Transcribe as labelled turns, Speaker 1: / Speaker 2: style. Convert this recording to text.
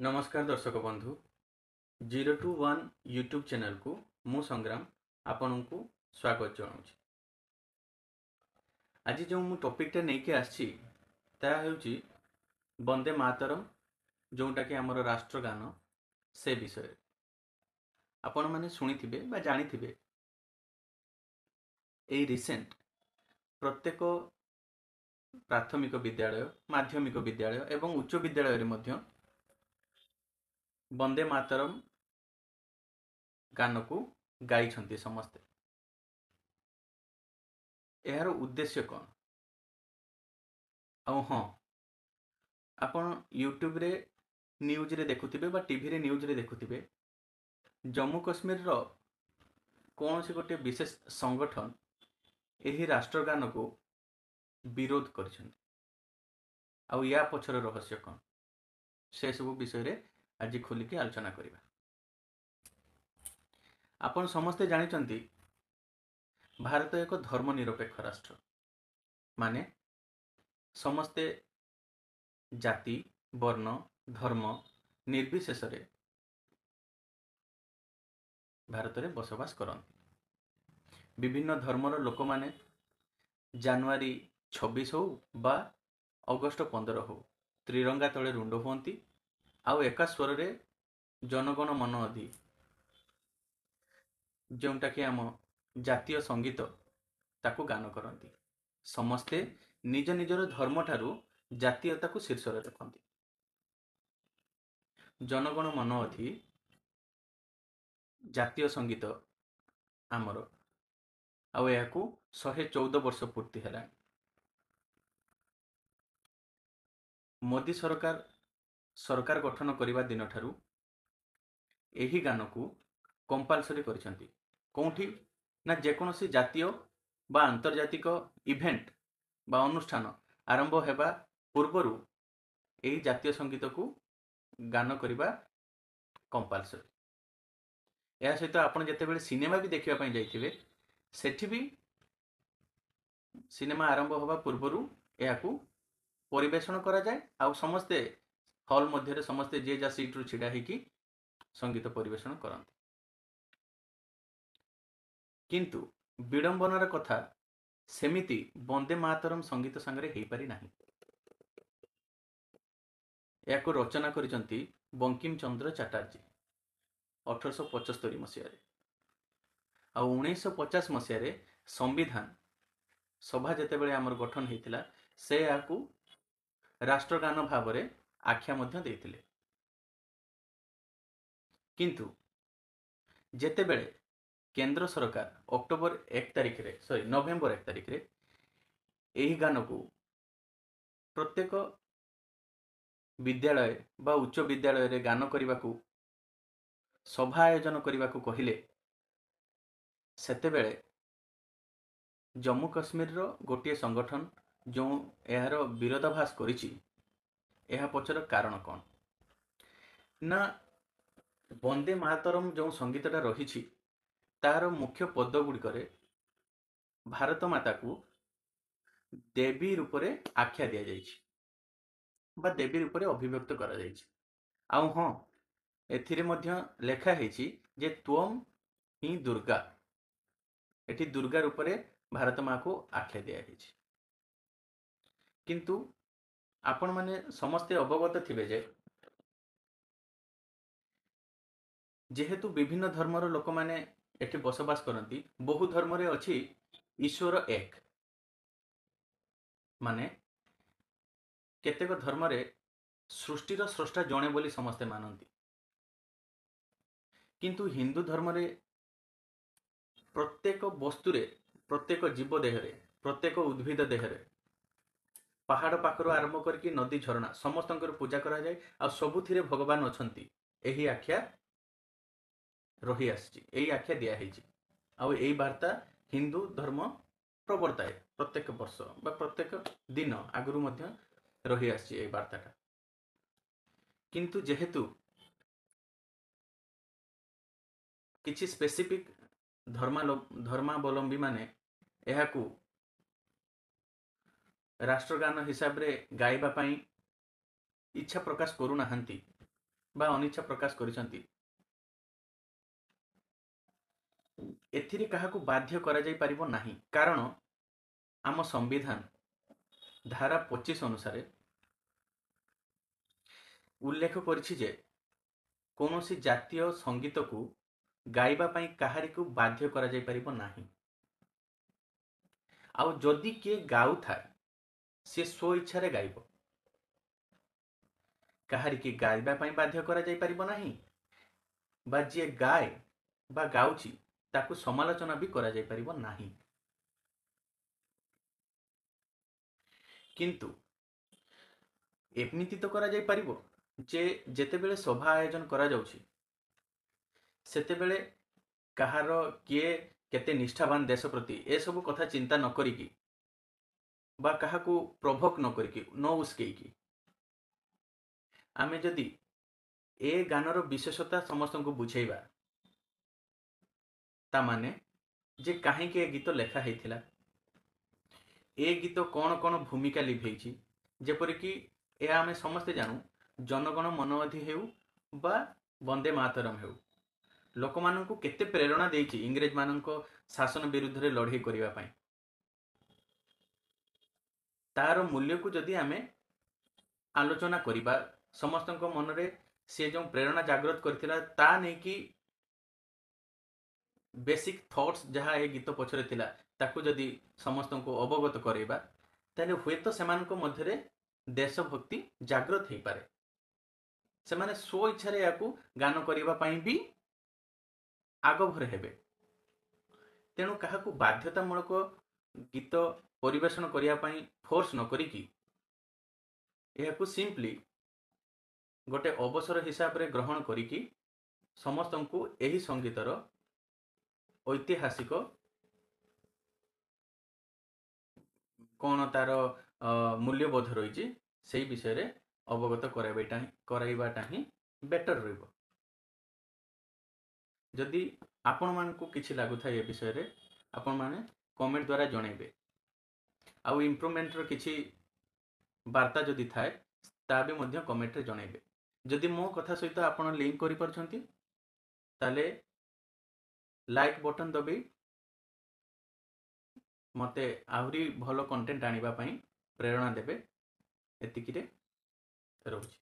Speaker 1: ନମସ୍କାର ଦର୍ଶକ ବନ୍ଧୁ, 0 ଟୁ 1 ୟୁଟ୍ୟୁବ୍ ଚ୍ୟାନେଲକୁ ମୁଁ ସଂଗ୍ରାମ ଆପଣଙ୍କୁ ସ୍ୱାଗତ ଜଣାଉଛି। ଆଜି ଯେଉଁ ମୁଁ ଟପିକଟା ନେଇକି ଆସିଛି ତାହା ହେଉଛି ବନ୍ଦେ ମାତରମ୍, ଯେଉଁଟାକି ଆମର ରାଷ୍ଟ୍ରଗାନ, ସେ ବିଷୟରେ ଆପଣମାନେ ଶୁଣିଥିବେ ବା ଜାଣିଥିବେ। ଏଇ ରିସେଣ୍ଟ ପ୍ରତ୍ୟେକ ପ୍ରାଥମିକ ବିଦ୍ୟାଳୟ, ମାଧ୍ୟମିକ ବିଦ୍ୟାଳୟ ଏବଂ ଉଚ୍ଚ ବିଦ୍ୟାଳୟରେ ମଧ୍ୟ ବନ୍ଦେ ମାତରମ୍ ଗାନକୁ ଗାଇଛନ୍ତି ସମସ୍ତେ। ଏହାର ଉଦ୍ଦେଶ୍ୟ କ'ଣ? ଆଉ ହଁ, ଆପଣ ୟୁଟ୍ୟୁବରେ ନ୍ୟୁଜ୍ରେ ଦେଖୁଥିବେ ବା ଟିଭିରେ ନ୍ୟୁଜ୍ରେ ଦେଖୁଥିବେ, ଜମ୍ମୁ କାଶ୍ମୀରର କୌଣସି ଗୋଟିଏ ବିଶେଷ ସଂଗଠନ ଏହି ରାଷ୍ଟ୍ରଗାନକୁ ବିରୋଧ କରିଛନ୍ତି। ଆଉ ୟା ପଛର ରହସ୍ୟ କ'ଣ, ସେସବୁ ବିଷୟରେ ଆଜି ଖୋଲିକି ଆଲୋଚନା କରିବା। ଆପଣ ସମସ୍ତେ ଜାଣିଛନ୍ତି ଭାରତ ଏକ ଧର୍ମ ନିରପେକ୍ଷ ରାଷ୍ଟ୍ର, ମାନେ ସମସ୍ତେ ଜାତି, ବର୍ଣ୍ଣ, ଧର୍ମ ନିର୍ବିଶେଷରେ ଭାରତରେ ବସବାସ କରନ୍ତି। ବିଭିନ୍ନ ଧର୍ମର ଲୋକମାନେ ଜାନୁଆରୀ 26 ହଉ ବା ଅଗଷ୍ଟ 15 ହଉ ତ୍ରିରଙ୍ଗା ତଳେ ରୁଣ୍ଡ ହୁଅନ୍ତି ଆଉ ଏକା ସ୍ୱରରେ ଜନଗଣ ମନ ଅଧି, ଯେଉଁଟାକି ଆମ ଜାତୀୟ ସଙ୍ଗୀତ, ତାକୁ ଗାନ କରନ୍ତି। ସମସ୍ତେ ନିଜ ନିଜର ଧର୍ମଠାରୁ ଜାତୀୟତାକୁ ଶୀର୍ଷରେ ରଖନ୍ତି। ଜନଗଣ ମନ ଅଧି ଜାତୀୟ ସଙ୍ଗୀତ ଆମର, ଆଉ ଏହାକୁ 114 ବର୍ଷ ପୂର୍ତ୍ତି ହେଲାଣି। ମୋଦି ସରକାର ଗଠନ କରିବା ଦିନଠାରୁ ଏହି ଗାନକୁ କମ୍ପାଲସରି କରିଛନ୍ତି। କେଉଁଠି ନା ଯେକୌଣସି ଜାତୀୟ ବା ଆନ୍ତର୍ଜାତିକ ଇଭେଣ୍ଟ ବା ଅନୁଷ୍ଠାନ ଆରମ୍ଭ ହେବା ପୂର୍ବରୁ ଏହି ଜାତୀୟ ସଙ୍ଗୀତକୁ ଗାନ କରିବା କମ୍ପାଲସରି। ଏହା ସହିତ ଆପଣ ଯେତେବେଳେ ସିନେମା ବି ଦେଖିବା ପାଇଁ ଯାଇଥିବେ, ସେଠି ବି ସିନେମା ଆରମ୍ଭ ହେବା ପୂର୍ବରୁ ଏହାକୁ ପରିବେଷଣ କରାଯାଏ ଆଉ ସମସ୍ତେ ହଲ୍ ମଧ୍ୟରେ ସମସ୍ତେ ଯିଏ ଯାହା ସିଟ୍ରୁ ଛିଡ଼ା ହେଇକି ସଙ୍ଗୀତ ପରିବେଷଣ କରନ୍ତି। କିନ୍ତୁ ବିଡ଼ମ୍ବନାର କଥା, ସେମିତି ବନ୍ଦେ ମାତରମ୍ ସଙ୍ଗୀତ ସାଙ୍ଗରେ ହେଇପାରି ନାହିଁ। ଏହାକୁ ରଚନା କରିଛନ୍ତି ବଙ୍କିମ ଚନ୍ଦ୍ର ଚାଟାର୍ଜୀ 1875 ମସିହାରେ, ଆଉ 1950 ମସିହାରେ ସମ୍ବିଧାନ ସଭା ଯେତେବେଳେ ଆମର ଗଠନ ହେଇଥିଲା, ସେ ଏହାକୁ ରାଷ୍ଟ୍ରଗାନ ଭାବରେ ଆଖ୍ୟା ମଧ୍ୟ ଦେଇଥିଲେ। କିନ୍ତୁ ଯେତେବେଳେ କେନ୍ଦ୍ର ସରକାର ଅକ୍ଟୋବର 1 ତାରିଖରେ, ସରି, ନଭେମ୍ବର 1 ତାରିଖରେ ଏହି ଗାନକୁ ପ୍ରତ୍ୟେକ ବିଦ୍ୟାଳୟ ବା ଉଚ୍ଚ ବିଦ୍ୟାଳୟରେ ଗାନ କରିବାକୁ ସଭା ଆୟୋଜନ କରିବାକୁ କହିଲେ, ସେତେବେଳେ ଜମ୍ମୁ କାଶ୍ମୀରର ଗୋଟିଏ ସଂଗଠନ ଯେଉଁ ଏହାର ବିରୋଧାଭାସ କରିଛି, ଏହା ପଛର କାରଣ କ'ଣ ନା ବନ୍ଦେ ମାତରମ୍ ଯେଉଁ ସଙ୍ଗୀତଟା ରହିଛି ତାର ମୁଖ୍ୟ ପଦ ଗୁଡ଼ିକରେ ଭାରତ ମାତାକୁ ଦେବୀ ରୂପରେ ଆଖ୍ୟା ଦିଆଯାଇଛି ବା ଦେବୀ ରୂପରେ ଅଭିବ୍ୟକ୍ତ କରାଯାଇଛି। ଆଉ ହଁ, ଏଥିରେ ମଧ୍ୟ ଲେଖା ହେଇଛି ଯେ ତ୍ୱମ୍ ହିଁ ଦୁର୍ଗା। ଏଠି ଦୁର୍ଗା ରୂପରେ ଭାରତ ମାକୁ ଆଖ୍ୟା ଦିଆହେଇଛି। କିନ୍ତୁ ଆପଣମାନେ ସମସ୍ତେ ଅବଗତ ଥିବେ ଯେ ଯେହେତୁ ବିଭିନ୍ନ ଧର୍ମର ଲୋକମାନେ ଏଠି ବସବାସ କରନ୍ତି, ବହୁ ଧର୍ମରେ ଅଛି ଈଶ୍ୱର ଏକ, ମାନେ କେତେକ ଧର୍ମରେ ସୃଷ୍ଟିର ସ୍ରଷ୍ଟା ଜଣେ ବୋଲି ସମସ୍ତେ ମାନନ୍ତି। କିନ୍ତୁ ହିନ୍ଦୁ ଧର୍ମରେ ପ୍ରତ୍ୟେକ ବସ୍ତୁରେ, ପ୍ରତ୍ୟେକ ଜୀବ ଦେହରେ, ପ୍ରତ୍ୟେକ ଉଦ୍ଭିଦ ଦେହରେ, ପାହାଡ଼ ପାଖରୁ ଆରମ୍ଭ କରିକି ନଦୀ ଝରଣା ସମସ୍ତଙ୍କର ପୂଜା କରାଯାଏ ଆଉ ସବୁଥିରେ ଭଗବାନ ଅଛନ୍ତି, ଏହି ଆଖ୍ୟା ରହି ଆସିଛି, ଏଇ ଆଖ୍ୟା ଦିଆହେଇଛି। ଆଉ ଏଇ ବାର୍ତ୍ତା ହିନ୍ଦୁ ଧର୍ମ ପ୍ରବର୍ତ୍ତାଏ ପ୍ରତ୍ୟେକ ବର୍ଷ ବା ପ୍ରତ୍ୟେକ ଦିନ, ଆଗରୁ ମଧ୍ୟ ରହି ଆସିଛି ଏଇ ବାର୍ତ୍ତାଟା। କିନ୍ତୁ ଯେହେତୁ କିଛି ସ୍ପେସିଫିକ୍ ଧର୍ମାବଲମ୍ବୀମାନେ ଏହାକୁ ରାଷ୍ଟ୍ରଗାନ ହିସାବରେ ଗାଇବା ପାଇଁ ଇଚ୍ଛା ପ୍ରକାଶ କରୁନାହାନ୍ତି, ବା ଅନିଚ୍ଛା ପ୍ରକାଶ କରିଛନ୍ତି, ଏଥିରେ କାହାକୁ ବାଧ୍ୟ କରାଯାଇ ପାରିବ ନାହିଁ। କାରଣ ଆମ ସମ୍ବିଧାନ ଧାରା 25 ଅନୁସାରେ ଉଲ୍ଲେଖ କରିଛି ଯେ କୌଣସି ଜାତୀୟ ସଙ୍ଗୀତକୁ ଗାଇବା ପାଇଁ କାହାରିକୁ ବାଧ୍ୟ କରାଯାଇ ପାରିବ ନାହିଁ। ଆଉ ଯଦି କିଏ ଗାଉଥାଏ, ସେ ସ୍ୱ ଇଚ୍ଛାରେ ଗାଇବ। କାହାରିକି ଗାଇବା ପାଇଁ ବାଧ୍ୟ କରାଯାଇ ପାରିବ ନାହିଁ ବା ଯିଏ ଗାଏ ବା ଗାଉଛି ତାକୁ ସମାଲୋଚନା ବି କରାଯାଇ ପାରିବ ନାହିଁ। କିନ୍ତୁ ଏମିତି ତ କରାଯାଇ ପାରିବ ଯେ ଯେତେବେଳେ ସଭା ଆୟୋଜନ କରାଯାଉଛି, ସେତେବେଳେ କାହାର କିଏ କେତେ ନିଷ୍ଠାବାନ ଦେଶ ପ୍ରତି ଏସବୁ କଥା ଚିନ୍ତା ନ କରିକି ବା କାହାକୁ ପ୍ରଭୋକ ନ କରିକି, ନ ଉସ୍କେଇକି ଆମେ ଯଦି ଏ ଗାନର ବିଶେଷତା ସମସ୍ତଙ୍କୁ ବୁଝେଇବା, ତା ମାନେ ଯେ କାହିଁକି ଏ ଗୀତ ଲେଖା ହେଇଥିଲା, ଏ ଗୀତ କ'ଣ କ'ଣ ଭୂମିକା ଲିଭେଇଛି, ଯେପରିକି ଏହା ଆମେ ସମସ୍ତେ ଜାଣୁ, ଜନଗଣ ମନ ଅଧି ହେଉ ବା ବନ୍ଦେ ମାତରମ୍ ହେଉ, ଲୋକମାନଙ୍କୁ କେତେ ପ୍ରେରଣା ଦେଇଛି ଇଂରେଜମାନଙ୍କ ଶାସନ ବିରୁଦ୍ଧରେ ଲଢ଼େଇ କରିବା ପାଇଁ, ତାର ମୂଲ୍ୟକୁ ଯଦି ଆମେ ଆଲୋଚନା କରିବା, ସମସ୍ତଙ୍କ ମନରେ ସେ ଯେଉଁ ପ୍ରେରଣା ଜାଗ୍ରତ କରିଥିଲା ତା ନେଇକି ବେସିକ୍ ଥଟ୍ସ ଯାହା ଏ ଗୀତ ପଛରେ ଥିଲା ତାକୁ ଯଦି ସମସ୍ତଙ୍କୁ ଅବଗତ କରାଇବା, ତାହେଲେ ହୁଏତ ସେମାନଙ୍କ ମଧ୍ୟରେ ଦେଶଭକ୍ତି ଜାଗ୍ରତ ହେଇପାରେ। ସେମାନେ ସ୍ୱ ଇଚ୍ଛାରେ ଏହାକୁ ଗାନ କରିବା ପାଇଁ ବି ଆଗଭର ହେବେ। ତେଣୁ କାହାକୁ ବାଧ୍ୟତାମୂଳକ ଗୀତ ପରିବେଷଣ କରିବା ପାଇଁ ଫୋର୍ସ ନ କରିକି ଏହାକୁ ସିମ୍ପଲି ଗୋଟେ ଅବସର ହିସାବରେ ଗ୍ରହଣ କରିକି ସମସ୍ତଙ୍କୁ ଏହି ସଙ୍ଗୀତର ଐତିହାସିକ କ'ଣ ତାର ମୂଲ୍ୟବୋଧ ରହିଛି ସେଇ ବିଷୟରେ ଅବଗତ କରାଇବାଟା ହିଁ ବେଟର ରହିବ। ଯଦି ଆପଣମାନଙ୍କୁ କିଛି ଲାଗୁଥାଏ ଏ ବିଷୟରେ, ଆପଣମାନେ କମେଣ୍ଟ ଦ୍ୱାରା ଜଣାଇବେ। ଆଉ ଇମ୍ପ୍ରୁଭମେଣ୍ଟର କିଛି ବାର୍ତ୍ତା ଯଦି ଥାଏ ତା ବି ମଧ୍ୟ କମେଣ୍ଟରେ ଜଣାଇବେ। ଯଦି ମୋ କଥା ସହିତ ଆପଣ ଲିଙ୍କ କରିପାରୁଛନ୍ତି, ତାହେଲେ ଲାଇକ୍ ବଟନ୍ ଦବାଇ ମୋତେ ଆହୁରି ଭଲ କଣ୍ଟେଣ୍ଟ ଆଣିବା ପାଇଁ ପ୍ରେରଣା ଦେବେ। ଏତିକିରେ ରହୁଛି।